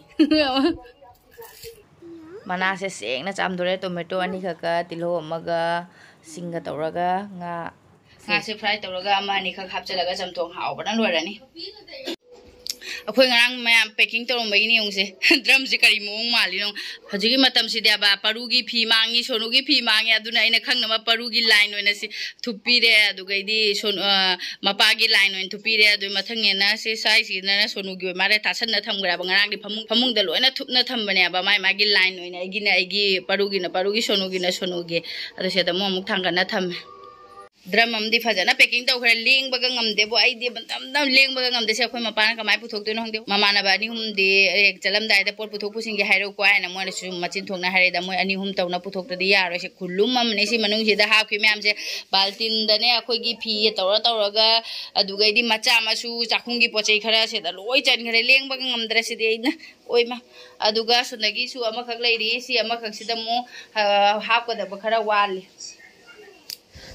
ꯃꯅꯥꯁꯦ ꯁꯦꯡꯅ ꯆꯥꯝꯊꯣꯔꯛꯑꯦ, ꯇꯣꯃꯦꯇꯣ ꯑꯅꯤꯈꯛꯀ, ꯇꯤꯜꯍꯧ ꯑꯃꯒ, ꯁꯤꯡꯒ ꯇꯧꯔꯒ ꯉꯥ, ꯉꯥꯁꯦ ꯐ꯭ꯔꯥꯏ ꯇꯧꯔꯒ ꯑꯃ ꯑꯅꯤꯈꯛ ꯍꯥꯞꯆꯤꯜꯂꯒ ꯆꯝꯊꯣꯡ ꯍꯥꯎꯕꯅ ꯂꯣꯏꯔꯅꯤ꯫ ꯑꯩꯈꯣꯏ ꯉꯔꯥꯡ ꯃꯌꯥꯝ ꯄꯦꯀꯤꯡ ꯇꯧꯔꯝꯕꯒꯤꯅꯤ ꯌꯦꯡꯉꯨꯁꯦ꯫ ꯗ꯭ꯔꯝꯁꯦ ꯀꯔꯤ ꯃꯑꯣꯡ ꯃꯥꯜꯂꯤꯅꯣ? ꯍꯧꯖꯤꯛꯀꯤ ꯃꯇꯝꯁꯤꯗꯤ ꯑꯕ ꯄꯔꯨꯒꯤ ꯐꯤ ꯃꯥꯡꯉꯤ, ꯁꯣꯅꯨꯒꯤ ꯐꯤ ꯃꯥꯡꯉꯤ, ꯑꯗꯨꯅ ꯑꯩꯅ ꯈꯪꯅꯕ ꯄꯔꯨꯒꯤ ꯂꯥꯏꯟ ꯑꯣꯏꯅ ꯁꯤ ꯊꯨꯞꯄꯤꯔꯦ꯫ ꯑꯗꯨꯒꯩꯗꯤ ꯁꯣꯟ-, ꯑ, ꯃꯄꯥꯒꯤ ꯂꯥꯏꯟ ꯑꯣꯏꯅ ꯊꯨꯞꯄꯤꯔꯦ꯫ ꯑꯗꯨ ꯃꯊꯪꯒꯤꯅ ꯁꯤ ꯁ꯭ꯋꯥꯏꯁꯤꯗꯅ ꯁꯣꯅꯨꯒꯤ ꯑꯣꯏ ꯃꯥꯜꯂꯦ, ꯇꯥꯁꯟꯅ ꯊꯝꯈ꯭ꯔꯦꯕ꯫ ꯉꯔꯥꯡꯗꯤ ꯐꯃꯨꯡ, ꯐꯃꯨꯡꯗ ꯂꯣꯏꯅ ꯊꯨꯞꯅ ꯊꯝꯕꯅꯦꯕ, ꯃꯥꯏ ꯃꯥꯒꯤ ꯂꯥꯏꯟ ꯑꯣꯏꯅ꯫ ꯑꯩꯒꯤꯅ ꯑꯩꯒꯤ, ꯄꯔꯨꯒꯤꯅ ꯄꯔꯨꯒꯤ, ꯁꯣꯅꯨꯒꯤꯅ ꯁꯣꯅꯨꯒꯤ꯫ ꯑꯗꯨ ꯁꯤꯗ ꯑꯃꯨꯛ, ꯑꯃꯨꯛ ꯊꯥꯡꯒꯠꯅ ꯊꯝꯃꯦ꯫ ꯗ꯭ꯔꯝ ꯑꯃꯗꯤ ꯐꯖꯅ ꯄꯦꯀꯤꯡ ꯇꯧꯈ꯭ꯔꯦ꯫ ꯂꯦꯡꯕꯒ ꯉꯝꯗꯦꯕꯣ, ꯑꯩꯗꯤ ꯃꯇꯝꯗ ꯂꯦꯡꯕꯒ ꯉꯝꯗꯦ꯫ ꯁꯦ ꯑꯩꯈꯣꯏ ꯃꯄꯥꯅ ꯀꯃꯥꯏꯅ ꯄꯨꯊꯣꯛꯇꯣꯏꯅꯣ ꯈꯪꯗꯦ꯫ ꯃꯃꯥꯟꯅꯕ ꯑꯅꯤ ꯑꯍꯨꯝꯗꯤ ꯍꯦꯛ ꯆꯠꯂꯝꯗꯥꯏꯗ ꯄꯣꯠ ꯄꯨꯊꯣꯛ ꯄꯨꯁꯤꯟꯒꯤ ꯍꯥꯏꯔꯛꯎꯀꯣ ꯍꯥꯏꯅ ꯃꯣꯏꯅꯁꯨ ꯃꯆꯤꯟ ꯊꯣꯛꯅ ꯍꯥꯏꯔꯛꯏꯗ, ꯃꯣꯏ ꯑꯅꯤ ꯑꯍꯨꯝ ꯇꯧꯅ ꯄꯨꯊꯣꯛꯇꯗꯤ ꯌꯥꯔꯣꯏ꯫ ꯁꯦ ꯈꯨꯜꯂꯨꯝ ꯑꯃꯅꯤ ꯁꯤ ꯃꯅꯨꯡꯁꯤꯗ ꯍꯥꯞꯈꯤ ꯃꯌꯥꯝꯁꯦ꯫ ꯕꯥꯜꯇꯤꯟꯗꯅꯦ ꯑꯩꯈꯣꯏꯒꯤ ꯐꯤ ꯇꯧꯔ ꯇꯧꯔꯒ, ꯑꯗꯨꯒꯩꯗꯤ ꯃꯆꯥ ꯃꯁꯨ ꯆꯥꯛꯈꯨꯝꯒꯤ ꯄꯣꯠ ꯆꯩ ꯈꯔ ꯁꯤꯗ ꯂꯣꯏ ꯆꯟꯈ꯭ꯔꯦ꯫ ꯂꯦꯡꯕꯒ ꯉꯝꯗ꯭ꯔꯦ ꯁꯤꯗꯤ ꯑꯩꯅ꯫ ꯑꯣꯏꯃ꯫ ꯑꯗꯨꯒ ꯑꯁꯣꯝꯗꯒꯤꯁꯨ ꯑꯃꯈꯛ ꯂꯩꯔꯤ꯫ ꯁꯤ ꯑꯃꯈꯛꯁꯤꯗ ꯑꯃꯨꯛ, ꯑ, ꯍꯥꯞꯀꯗꯕ ꯈꯔ ꯋꯥꯠꯂꯤ꯫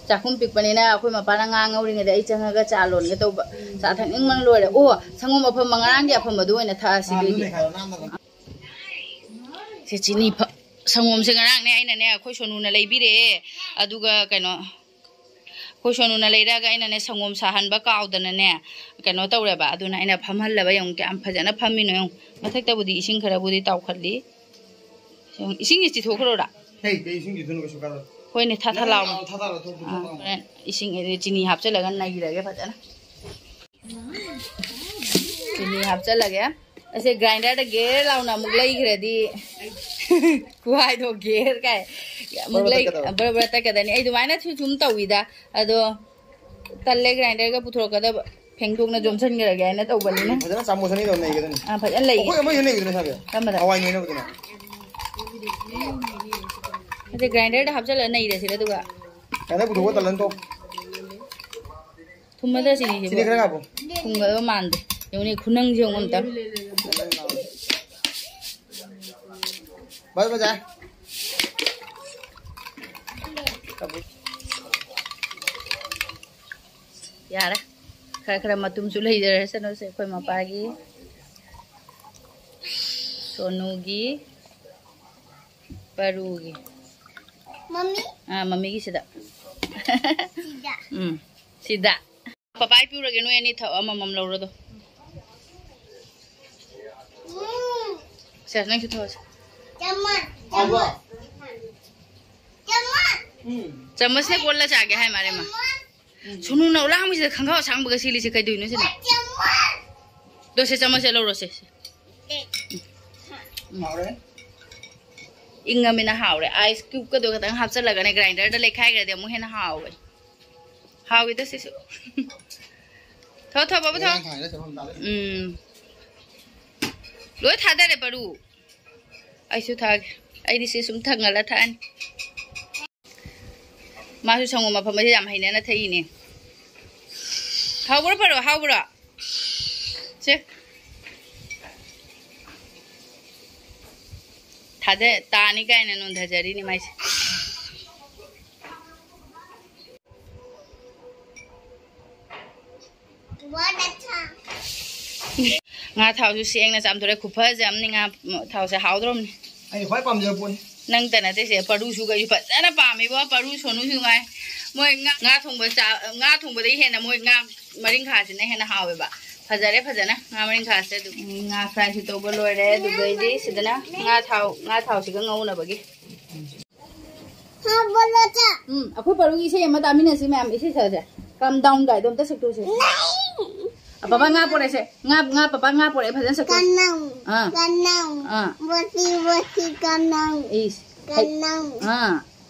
ꯆꯥꯛꯈꯨꯝ ꯄꯤꯛꯄꯅꯤꯅ ꯑꯩꯈꯣꯏ ꯃꯄꯥꯅ ꯉꯥ ꯉꯧꯔꯤꯉꯩꯗ ꯑꯩ ꯆꯪꯉꯒ ꯆꯥ ꯂꯣꯟꯒꯦ ꯇꯧꯕ꯫ ꯆꯥ ꯊꯛꯅꯤꯡꯕꯅ ꯂꯣꯏꯔꯦ꯫ ꯑꯣ, ꯁꯪꯒꯣꯝ ꯑꯐꯝꯕ, ꯉꯔꯥꯡꯒꯤ ꯑꯐꯝꯕꯗꯨ ꯑꯣꯏꯅ ꯊꯛꯑꯁꯤ ꯑꯗꯨꯏꯗꯤ꯫ ꯁꯦ ꯆꯤꯅꯤ ꯐ-, ꯁꯪꯒꯣꯝꯁꯦ ꯉꯔꯥꯡꯅꯦ ꯑꯩꯅꯅꯦ ꯑꯩꯈꯣꯏ ꯁꯣꯅꯨꯅ ꯂꯩꯕꯤꯔꯛꯑꯦ꯫ ꯑꯗꯨꯒ ꯀꯩꯅꯣ, ꯑꯩꯈꯣꯏ ꯁꯣꯅꯨꯅ ꯂꯩꯔꯛꯑꯒ ꯑꯩꯅꯅꯦ ꯁꯪꯒꯣꯝ ꯁꯥꯍꯟꯕ ꯀꯥꯎꯗꯅꯅꯦ ꯀꯩꯅꯣ ꯇꯧꯔꯦꯕ꯫ ꯑꯗꯨꯅ ꯑꯩꯅ ꯐꯝꯍꯜꯂꯕ꯫ ꯌꯦꯡꯉꯨ ꯀꯌꯥꯝ ꯐꯖꯅ ꯐꯝꯃꯤꯅꯣ ꯌꯦꯡꯉꯨ꯫ ꯃꯊꯛꯇꯕꯨꯗꯤ ꯏꯁꯤꯡ ꯈꯔꯕꯨꯗꯤ ꯇꯥꯎꯈꯠꯂꯤ꯫ ꯏꯁꯤꯡꯁꯦ ꯆꯤꯊꯣꯛꯈ꯭ꯔꯣꯔꯥ? ꯍꯦ, ꯀꯩ ꯏꯁꯤꯡ ꯆꯤꯊꯣꯛꯅꯣ? ꯀꯩꯁꯨ ꯀꯥꯟꯅꯗꯦ꯫ ꯍꯣꯏꯅꯦ, ꯊꯥ ꯊꯥ ꯅꯪ ꯂꯥꯎꯅ꯫ ꯂꯥꯎ ꯊꯥ ꯊꯥ ꯂꯥꯎ ꯊꯣꯛ ꯑꯥ, ꯄꯨꯊꯣꯛ ꯂꯥꯎ꯫ ꯍꯣꯔꯦꯟ ꯏꯁꯤꯡ, ꯆꯤꯅꯤ ꯍꯥꯞꯆꯤꯜꯂꯒ ꯅꯩꯔꯒꯦ ꯐꯖꯅ꯫ ꯆꯤꯅꯤ ꯍꯥꯞꯆꯤꯜꯂꯒꯦ꯫ ꯑꯁꯦ ꯒ꯭ꯔꯥꯏꯟꯗꯔꯗ ꯒꯦꯔ ꯂꯥꯎꯅ ꯑꯃꯨꯛ ꯂꯩꯈ꯭ꯔꯗꯤ ꯈꯨꯍꯥꯏꯗꯣ ꯒꯦꯔ ꯀꯥꯏ ꯑꯃꯨꯛ ꯕꯔ ꯂꯩ-, ꯇꯠꯀꯗꯕ꯫ ꯕꯔ ꯕꯔ ꯇꯠꯀꯗꯅꯤ꯫ ꯑꯩ ꯑꯗꯨꯃꯥꯏꯅ ꯁꯨꯝ ꯁꯨꯝ ꯇꯧꯋꯤꯗ꯫ ꯑꯗꯣ ꯇꯜꯂꯦ ꯒ꯭ꯔꯥꯏꯟꯗꯔꯒ ꯄꯨꯊꯣꯔꯛꯀꯗꯕ꯫ ꯐꯦꯡꯗꯣꯛꯅ ꯌꯣꯝꯁꯤꯟꯈ꯭ꯔꯒꯦ ꯍꯥꯏꯅ ꯇꯧꯕꯅꯤꯅ꯫ ꯐꯖꯅ ꯆꯥꯃꯁ ꯑꯅꯤ ꯇꯧꯔ ꯅꯩꯒꯗꯕꯅꯤ꯫ ꯑꯥ, ꯐꯖꯅ ꯂꯩꯒꯦ꯫ ꯑꯩꯈꯣꯏ ꯑꯃꯁꯨ ꯅꯩꯒꯗꯕꯅꯤ ꯁꯥꯕꯤ꯫ ꯀꯔꯝꯕꯗ? ꯍꯋꯥꯏ ꯅꯣꯏꯅꯕꯗꯨꯅ꯫ ꯑꯗꯩ ꯒ꯭ꯔꯥꯏꯟꯗꯔꯗ ꯍꯥꯞꯆꯤꯜꯂꯒ ꯅꯩꯔꯁꯤꯔ ꯑꯗꯨꯒ? ꯒ꯭ꯔꯥꯏꯟꯗꯔ ꯄꯨꯊꯣꯛꯑ ꯇꯜꯂꯅꯤ ꯇꯣꯛ꯫ ꯊꯨꯝꯃꯗ꯭ꯔ ꯆꯤꯅꯤꯁꯤꯕꯨ? ꯆꯤꯅꯤ ꯈꯔ ꯍꯥꯞꯄꯣ꯫ ꯊꯨꯝꯒꯗꯕ ꯃꯥꯟꯗꯦ꯫ ꯌꯦꯡꯉꯨꯅꯦ, ꯈꯨꯅꯪꯁꯦ ꯌꯦꯡꯉꯨ ꯑꯝꯇ꯫ ꯕꯁ ꯕꯖꯥꯔ꯫ ꯌꯥꯔꯦ꯫ ꯈꯔ ꯈꯔ ꯃꯇꯨꯝꯁꯨ ꯂꯩꯖꯔꯁꯅꯨꯁꯦ ꯑꯩꯈꯣꯏ ꯃꯄꯥꯒꯤ꯫ ꯁꯣꯅꯨꯒꯤ꯫ ꯄꯔꯨꯒꯤ꯫ ꯃꯝꯃꯤ꯫ ꯑꯥ, ꯃꯝꯃꯤꯒꯤ ꯁꯤꯗ꯫ ꯁꯤꯗ꯫ ꯎꯝ꯫ ꯁꯤꯗ꯫ ꯄꯄꯥꯏ ꯄꯤꯔꯒꯦ, ꯅꯣꯏ ꯑꯅꯤ ꯊꯛꯑꯣ, ꯑꯃꯃꯝ ꯂꯧꯔꯣꯗꯣ꯫ ꯎꯝ꯫ ꯁꯦ, ꯅꯪꯁꯨ ꯊꯛꯑꯣ ꯁꯦ꯫ ꯆꯥꯃꯁ, ꯆꯥꯃꯁ꯫ ꯆꯥꯃꯁ꯫ ꯎꯝ꯫ ꯆꯥꯃꯁꯅ ꯀꯣꯜꯂ ꯆꯥꯒꯦ ꯍꯥꯏ ꯃꯥꯜꯂꯦ ꯃꯥ꯫ ꯆꯥꯃꯁ꯫ ꯁꯨꯅꯨ ꯅꯧ ꯂꯥꯡꯕꯁꯤꯗ ꯈꯪꯒꯥꯎ ꯑꯁꯥꯡꯕꯒ ꯁꯦꯠꯂꯤꯁꯦ ꯀꯩꯗꯧꯔꯤꯅꯣ ꯁꯤꯅ? ꯆꯥꯃꯁ꯫ ꯗꯣ ꯁꯦ, ꯆꯥꯃꯁꯁꯦ ꯂꯧꯔꯣꯁꯦ, ꯁꯦ꯫ ꯍꯥꯎꯔꯦ꯫ ꯏꯪꯉꯃꯤꯅ ꯍꯥꯎꯔꯦ꯫ ꯑꯥꯏꯁ ꯀ꯭ꯌꯨꯕꯀꯗꯣ ꯈꯇꯪ ꯍꯥꯞꯆꯜꯂꯒꯅꯦ, ꯒ꯭ꯔꯥꯏꯟꯗꯔꯗ ꯂꯩꯈꯥꯏꯈ꯭ꯔꯗꯤ ꯑꯃꯨꯛ ꯍꯦꯟꯅ ꯍꯥꯎꯋꯦ꯫ ꯍꯥꯎꯋꯤꯗ ꯁꯤꯁꯨ꯫ ꯊꯣ, ꯊꯣ, ꯕꯕꯨ, ꯊꯣ꯫ ꯏꯔꯥꯡ ꯊꯥꯡꯉꯦꯗ ꯆꯠꯐꯝ ꯇꯥꯗꯦ꯫ ꯎꯝ꯫ ꯂꯣꯏ ꯊꯥꯗꯔꯦ, ꯄꯔꯨ꯫ ꯑꯩꯁꯨ ꯊꯥꯒꯦ꯫ ꯑꯩꯗꯤ ꯁꯤ ꯁꯨꯝ ꯊꯪꯉꯂ ꯊꯛꯑꯅꯤ꯫ ꯃꯥꯁꯨ ꯁꯪꯒꯣꯝ ꯑꯐꯝꯕꯁꯦ ꯌꯥꯝ ꯍꯩꯅꯅ ꯊꯛꯏꯅꯦ꯫ ꯍꯥꯎꯕ꯭ꯔꯣ, ꯄꯔꯨ? ꯍꯥꯎꯕ꯭ꯔꯣ? ꯁꯦ꯫ ꯊꯥꯗ-, ꯇꯥꯅꯤ ꯀꯥꯏꯅ ꯅꯣꯟꯊꯖꯔꯤꯅꯤ ꯃꯥꯏꯁꯦ꯫ ꯉꯥ ꯊꯥꯎꯁꯨ ꯁꯦꯡꯅ ꯆꯥꯝꯊꯣꯛꯑꯦ꯫ ꯈꯨꯐꯁꯦ ꯑꯃꯅꯤ꯫ ꯉꯥ ꯊꯥꯎꯁꯦ ꯍꯥꯎꯗ꯭ꯔꯣꯝꯅꯤ꯫ ꯑꯩꯅ ꯈ꯭ꯋꯥꯏ ꯄꯥꯝꯖꯕ ꯄꯣꯠꯅꯤ꯫ ꯅꯪꯇ ꯅꯠꯇꯦ ꯁꯦ, ꯄꯔꯨꯁꯨ ꯀꯩꯁꯨ ꯐꯖꯅ ꯄꯥꯝꯃꯤꯕꯣ꯫ ꯄꯔꯨ ꯁꯣꯅꯨꯁꯨ ꯉꯥꯏ꯫ ꯃꯣꯏ ꯉꯥ, ꯉꯥ ꯊꯣꯡꯕ ꯆꯥ-, ꯉꯥ ꯊꯣꯡꯕꯗꯒꯤ ꯍꯦꯟꯅ ꯃꯣꯏ ꯉꯥ ꯃꯔꯤꯡꯈꯥꯁꯤꯅ ꯍꯦꯟꯅ ꯍꯥꯎꯋꯦꯕ꯫ ꯐꯖꯔꯦ ꯐꯖꯅ ꯉꯥ ꯃꯔꯤꯡꯈꯥꯁꯦ꯫ ꯑꯗꯨ ꯉꯥ ꯐ꯭ꯔꯥꯏꯁꯨ ꯇꯧꯕ ꯂꯣꯏꯔꯦ꯫ ꯑꯗꯨꯗꯩꯗꯤ ꯁꯤꯗꯅ ꯉꯥ ꯊꯥꯎ, ꯉꯥ ꯊꯥꯎꯁꯤꯒ ꯉꯧꯅꯕꯒꯤ꯫ ꯎꯝ, ꯑꯩꯈꯣꯏ ꯄꯔꯨꯒꯤ ꯏꯁꯩ ꯑꯃ ꯇꯥꯃꯤꯟꯅꯁꯤ ꯃꯌꯥꯝ, ꯏꯁꯩ ꯁꯛꯑꯁꯦ꯫ Calm down ꯒꯥꯏꯗꯣ ꯑꯝꯇ ꯁꯛꯇꯣꯛꯁꯦ꯫ ꯑ, ꯕꯕꯥ ꯉꯥ ꯄꯣꯔꯛꯑꯦꯁꯦ꯫ ꯉꯥ, ꯉꯥ, ꯄꯄꯥ ꯉꯥ ꯄꯣꯔꯛꯑꯦ, ꯐꯖꯅ ꯁꯛꯇꯣꯛꯁꯦ꯫ ꯀꯅꯥꯎ, ꯑꯥ꯫ ꯀꯅꯥꯎ, ꯑꯥ꯫ ꯕꯣꯇꯤ, ꯕꯣꯇꯤ, ꯀꯅꯥꯎ꯫ ꯏꯁ꯫ ꯀꯅꯥꯎ꯫ ꯑꯥ꯫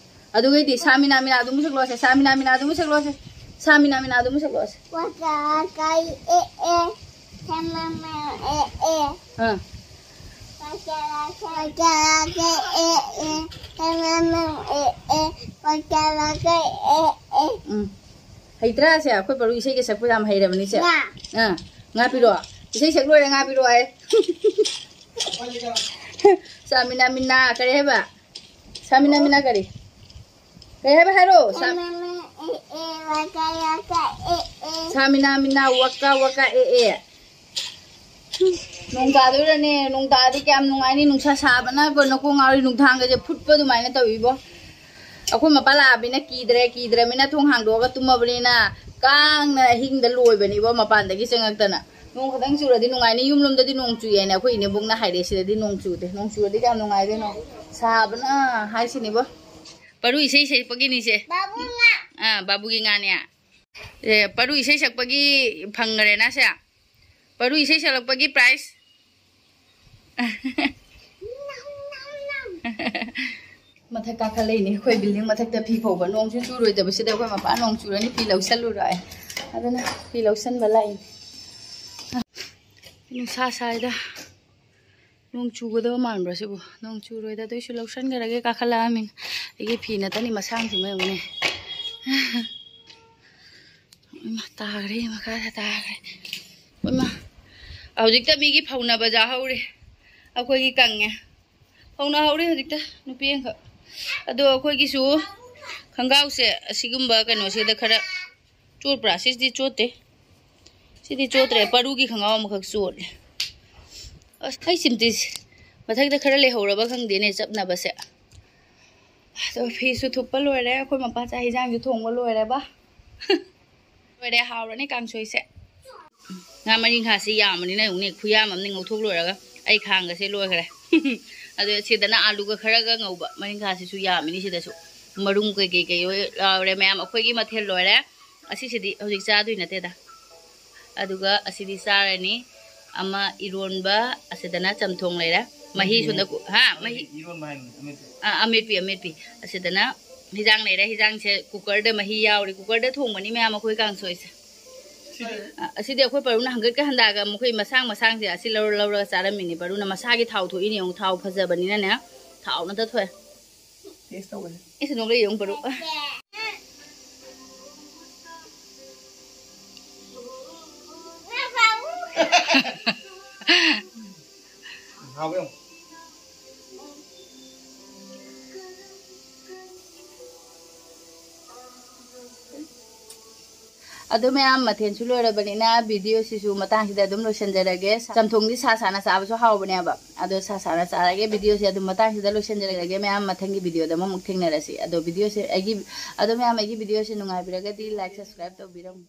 ꯑꯗꯨꯒꯩꯗꯤ ꯁꯥ ꯃꯤꯅꯥ ꯃꯤꯅꯥ ꯑꯗꯨꯝ ꯁꯛꯂꯣꯁꯦ꯫ ꯁꯥ ꯃꯤꯅꯥ ꯃꯤꯅꯥ ꯑꯗꯨꯝ ꯁꯛꯂꯣꯁꯦ꯫ ꯁꯥ ꯃꯤꯅꯥ ꯃꯤꯅꯥ ꯑꯗꯨꯝ ꯁꯛꯂꯣꯁꯦ꯫ ꯋꯥꯀꯥ ꯀꯥꯏ ꯑꯦ ꯑꯦ꯫ ꯁꯥ ꯃꯤꯅꯥ ꯑꯦ ꯑꯦ꯫ ꯑꯥ꯫ ꯋꯥꯀꯥ ꯀꯥꯏ ꯑꯦ ꯑꯦ꯫ ꯁꯥ ꯃꯤꯅꯥ ꯑꯦ ꯑꯦ꯫ ꯋꯥꯀꯥ ꯀꯥꯏ ꯑꯦ ꯑꯦ꯫ ꯎꯝ꯫ ꯍꯩꯇ꯭ꯔꯥ ꯁꯦ? ꯑꯩꯈꯣꯏ ꯄꯔꯨ ꯏꯁꯩꯒ ꯁꯛꯄ ꯌꯥꯝ ꯍꯩꯔꯕꯅꯤ ꯁꯦ꯫ ꯉꯥ꯫ ꯑꯥ꯫ ꯉꯥ ꯄꯤꯔꯛꯑꯣ꯫ ꯏꯁꯩ ꯁꯛ ꯂꯣꯏꯔꯦ, ꯉꯥ ꯄꯤꯔꯛꯑꯣ ꯍꯥꯏ꯫ ꯁꯥꯃꯤꯅꯥ ꯃꯤꯅꯥ ꯀꯔꯤ ꯍꯥꯏꯕ? ꯁꯥꯃꯤꯅꯥ ꯃꯤꯅꯥ ꯀꯔꯤ? ꯀꯔꯤ ꯍꯥꯏꯕ ꯍꯥꯏꯔꯣ? ꯁꯥ- ꯁꯥꯃꯤꯅꯥ ꯃꯤꯅꯥ ꯋꯥꯀꯥ ꯋꯥꯀꯥ ꯑꯦ ꯑꯦ꯫ ꯅꯣꯡ ꯇꯥꯗꯣꯏꯔꯅꯦ? ꯅꯣꯡ ꯇꯥꯗꯤ ꯀꯌꯥꯝ ꯅꯨꯡꯉꯥꯏꯅꯤ? ꯅꯨꯡꯁꯥ ꯁꯥꯕꯅ ꯀꯣ ꯅꯀꯣꯛ ꯉꯥꯎꯔꯤ, ꯅꯨꯡꯊꯥꯡꯒꯁꯦ ꯐꯨꯠꯄ ꯑꯗꯨꯃꯥꯏꯅ ꯇꯧꯏꯕꯣ꯫ ꯑꯩꯈꯣꯏ ꯃꯄꯥ ꯂꯥꯛꯑꯕꯅꯤꯅ ꯀꯤꯗ꯭ꯔꯦ, ꯀꯤꯗ꯭ꯔꯃꯤꯅ ꯊꯣꯡ ꯍꯥꯡꯗꯣꯛꯑꯒ ꯇꯨꯝꯃꯕꯅꯤꯅ ꯀꯥꯡꯅ ꯑꯍꯤꯡꯗ ꯂꯣꯏꯕꯅꯤꯕꯣ ꯃꯄꯥꯟꯗꯒꯤ ꯆꯪꯉꯛꯇꯅ꯫ ꯅꯣꯡ ꯈꯛꯇꯪ ꯆꯨꯔꯗꯤ ꯅꯨꯡꯉꯥꯏꯅꯤ꯫ ꯌꯨꯝꯂꯣꯝꯗꯗꯤ ꯅꯣꯡ ꯆꯨꯏ ꯍꯥꯏꯅ ꯑꯩꯈꯣꯏ ꯏꯅꯦꯕꯨꯡꯅ ꯍꯥꯏꯔꯛꯑꯦ, ꯁꯤꯗꯗꯤ ꯅꯣꯡ ꯆꯨꯗꯦ꯫ ꯅꯣꯡ ꯆꯨꯔꯗꯤ ꯀꯌꯥꯝ ꯅꯨꯡꯉꯥꯏꯗꯣꯏꯅꯣ? ꯁꯥꯕꯅ ꯍꯥꯏꯁꯤꯅꯤꯕꯣ꯫ ꯄꯔꯨ ꯏꯁꯩ ꯁꯛꯄꯒꯤꯅꯤꯁꯦ꯫ ꯕꯥꯕꯨꯅ꯫ ꯑꯥ, ꯕꯥꯕꯨꯒꯤ ꯉꯥꯅꯦ꯫ ꯑꯦ, ꯄꯔꯨ ꯏꯁꯩ ꯁꯛꯄꯒꯤ ꯐꯪꯈ꯭ꯔꯦꯅ ꯁꯦ꯫ ꯄꯔꯨ ꯏꯁꯩ ꯁꯛꯂꯛꯄꯒꯤ prize꯫ ꯃꯊꯛ ꯀꯥꯈꯠꯂꯛꯏꯅꯦ ꯑꯩꯈꯣꯏ building ꯃꯊꯛꯇ ꯐꯤ ꯐꯧꯕ꯫ ꯅꯣꯡꯁꯨ ꯆꯨꯔꯣꯏꯗꯕꯁꯤꯗ ꯑꯩꯈꯣꯏ ꯃꯄꯥ ꯅꯣꯡ ꯆꯨꯔꯅꯤ ꯐꯤ ꯂꯧꯁꯜꯂꯨꯔꯣ ꯍꯥꯏ꯫ ꯑꯗꯨꯅ ꯐꯤ ꯂꯧꯁꯟꯕ ꯂꯥꯛꯏꯅꯦ꯫ ꯅꯨꯡꯁꯥ ꯁꯥꯏꯗ꯫ ꯅꯣꯡ ꯆꯨꯒꯗꯕ ꯃꯥꯟꯕ꯭ꯔꯥ ꯁꯤꯕꯨ? ꯅꯣꯡ ꯆꯨꯔꯣꯏꯗ, ꯑꯗꯨꯏꯁꯨ ꯂꯧꯁꯟꯈ꯭ꯔꯒꯦ ꯀꯥꯈꯠꯂꯛꯑꯃꯤꯅ꯫ ꯑꯩꯒꯤ ꯐꯤ ꯅꯠꯇꯅꯤ ꯃꯁꯥꯡꯁꯤꯃ ꯌꯦꯡꯉꯨꯅꯦ꯫ ꯏꯃꯥ, ꯇꯥꯈ꯭ꯔꯦ, ꯃꯈꯥꯗ ꯇꯥꯈ꯭ꯔꯦ꯫ ꯏꯃꯥ, ꯍꯧꯖꯤꯛꯇ ꯃꯤꯒꯤ ꯐꯧꯅꯕ ꯌꯥꯍꯧꯔꯦ꯫ ꯑꯩꯈꯣꯏꯒꯤ ꯀꯪꯉꯦ꯫ ꯐꯧꯅꯍꯧꯔꯦ ꯍꯧꯖꯤꯛꯇ ꯅꯨꯄꯤ ꯑꯃꯈꯛ꯫ ꯑꯗꯣ ꯑꯩꯈꯣꯏꯒꯤꯁꯨ ꯈꯣꯡꯒ꯭ꯔꯥꯎꯁꯦ ꯑꯁꯤꯒꯨꯝꯕ ꯀꯩꯅꯣꯁꯤꯗ ꯈꯔ ꯆꯣꯠꯄ꯭ꯔꯥ? ꯁꯤꯗꯤ ꯆꯣꯠꯇꯦ꯫ ꯁꯤꯗꯤ ꯆꯣꯠꯇ꯭ꯔꯦ꯫ ꯄꯔꯨꯒꯤ ꯈꯣꯡꯒ꯭ꯔꯥꯎ ꯑꯃꯈꯛ ꯆꯣꯠꯂꯦ꯫ ꯑꯁ, ꯑꯩ ꯁꯤꯝꯇꯤꯁꯦ ꯃꯊꯛꯇ ꯈꯔ ꯂꯩꯍꯧꯔꯕ ꯈꯪꯗꯦꯅꯦ ꯆꯞꯅꯕꯁꯦ꯫ ꯑꯗꯣ ꯐꯤꯁꯨ ꯊꯨꯞꯄ ꯂꯣꯏꯔꯦ꯫ ꯑꯩꯈꯣꯏ ꯃꯄꯥ ꯆꯥꯛ ꯍꯤꯟꯖꯥꯡꯁꯨ ꯊꯣꯡꯕ ꯂꯣꯏꯔꯦꯕ꯫ ꯂꯣꯏꯔꯦ, ꯍꯥꯎꯔꯅꯤ ꯀꯥꯡꯁꯣꯏꯁꯦ꯫ ꯉꯥ ꯃꯔꯤꯡꯈꯥꯁꯤ ꯌꯥꯝꯕꯅꯤꯅ ꯌꯦꯡꯉꯨꯅꯦ, ꯈꯨꯌꯥꯝ ꯑꯃꯅꯤ ꯉꯧꯊꯣꯛ ꯂꯣꯏꯔꯒ ꯑꯩ ꯈꯥꯡꯒꯁꯦ ꯂꯣꯏꯈ꯭ꯔꯦ꯫ ꯑꯗꯣ ꯁꯤꯗꯅ ꯑꯥꯂꯨꯒ ꯈꯔꯒ ꯉꯧꯕ, ꯃꯔꯤꯡꯈꯥꯁꯤꯁꯨ ꯌꯥꯝꯃꯤꯅꯤ ꯁꯤꯗꯁꯨ꯫ ꯃꯔꯨꯝ ꯀꯩꯀꯩ ꯀꯩ ꯂꯣꯏ ꯌꯥꯎꯔꯦ ꯃꯌꯥꯝ꯫ ꯑꯩꯈꯣꯏꯒꯤ ꯃꯊꯦꯜ ꯂꯣꯏꯔꯦ꯫ ꯑꯁꯤꯁꯤꯗꯤ ꯍꯧꯖꯤꯛ ꯆꯥꯗꯣꯏ ꯅꯠꯇꯦꯗ꯫ ꯑꯗꯨꯒ ꯑꯁꯤꯗꯤ ꯆꯥꯔꯅꯤ꯫ ꯑꯃ ꯏꯔꯣꯟꯕ, ꯑꯁꯤꯗꯅ ꯆꯝꯊꯣꯡ ꯂꯩꯔꯦ꯫ ꯃꯍꯤ ꯁꯣꯝꯗ ꯀꯨ-, ꯍꯥ? ꯃꯍꯤ? ꯏꯔꯣꯟꯕ ꯍꯥꯏꯕꯅꯤ, ꯑꯃꯦꯠꯄ꯫ ꯑꯥ, ꯑꯃꯦꯠꯄꯤ, ꯑꯃꯦꯠꯄꯤ꯫ ꯑꯁꯤꯗꯅ ꯍꯤꯟꯖꯥꯡ ꯂꯩꯔꯦ꯫ ꯍꯤꯟꯖꯥꯡꯁꯦ cookerꯗ ꯃꯍꯤ ꯌꯥꯎꯔꯦ꯫ Cookerꯗ ꯊꯣꯡꯕꯅꯤ ꯃꯌꯥꯝ ꯑꯩꯈꯣꯏ ꯀꯥꯡꯁꯣꯏꯁꯦ꯫ ꯁꯤꯗꯤ ꯑ, ꯑꯁꯤꯗꯤ ꯑꯩꯈꯣꯏ ꯄꯔꯨꯅ ꯍꯪꯒꯠꯀ ꯍꯟꯗꯥꯒ ꯃꯈꯣꯏ ꯃꯁꯥꯡ ꯃꯁꯥꯡꯁꯦ ꯑꯁꯤ ꯂꯧꯔ ꯂꯧꯔꯒ ꯆꯥꯔꯝꯃꯤꯅꯦ꯫ ꯄꯔꯨꯅ ꯃꯁꯥꯒꯤ ꯊꯥꯎ ꯊꯣꯛꯏꯅꯦ ꯌꯦꯡꯉꯨ꯫ ꯊꯥꯎ ꯐꯖꯕꯅꯤꯅꯅꯦ, ꯊꯥꯎ ꯅꯠꯇ ꯊꯣꯛꯑꯦ꯫ Taste ꯇꯧꯒꯦ꯫ ꯏꯁ, ꯅꯣꯛꯂꯛꯏ ꯌꯦꯡꯉꯨ ꯄꯔꯨ꯫ ꯍꯥꯎꯕ꯭ꯔꯥ ꯌꯦꯡꯉꯣ꯫ ꯑꯗꯨ ꯃꯌꯥꯝ ꯃꯊꯦꯜꯁꯨ ꯂꯣꯏꯔꯕꯅꯤꯅ ꯚꯤꯗꯤꯑꯣꯁꯤꯁꯨ ꯃꯇꯥꯡꯁꯤꯗ ꯑꯗꯨꯝ ꯂꯣꯏꯁꯤꯟꯖꯔꯒꯦ꯫ ꯆꯝꯊꯣꯡꯗꯤ ꯁꯥ ꯁꯥꯅ ꯆꯥꯕꯁꯨ ꯍꯥꯎꯕꯅꯦꯕ꯫ ꯑꯗꯣ ꯁꯥ ꯁꯥꯅ ꯆꯥꯔꯒꯦ꯫ ꯚꯤꯗꯤꯑꯣꯁꯦ ꯑꯗꯨꯝ ꯃꯇꯥꯡꯁꯤꯗ ꯂꯣꯏꯁꯤꯟꯖꯔꯒꯦ꯫ ꯃꯌꯥꯝ ꯃꯊꯪꯒꯤ ꯚꯤꯗꯤꯑꯣꯗ ꯑꯃꯨꯛ ꯊꯦꯡꯅꯔꯁꯤ꯫ ꯑꯗꯣ ꯚꯤꯗꯤꯑꯣꯁꯦ ꯑꯩꯒꯤ ꯑꯗꯣ ꯃꯌꯥꯝ ꯑꯩꯒꯤ ꯚꯤꯗꯤꯑꯣꯁꯦ ꯅꯨꯡꯉꯥꯏꯕꯤꯔꯒꯗꯤ ꯂꯥꯏꯛ ꯁꯕꯁꯀ꯭ꯔꯥꯏꯕ ꯇꯧꯕꯤꯔꯝꯃꯨ꯫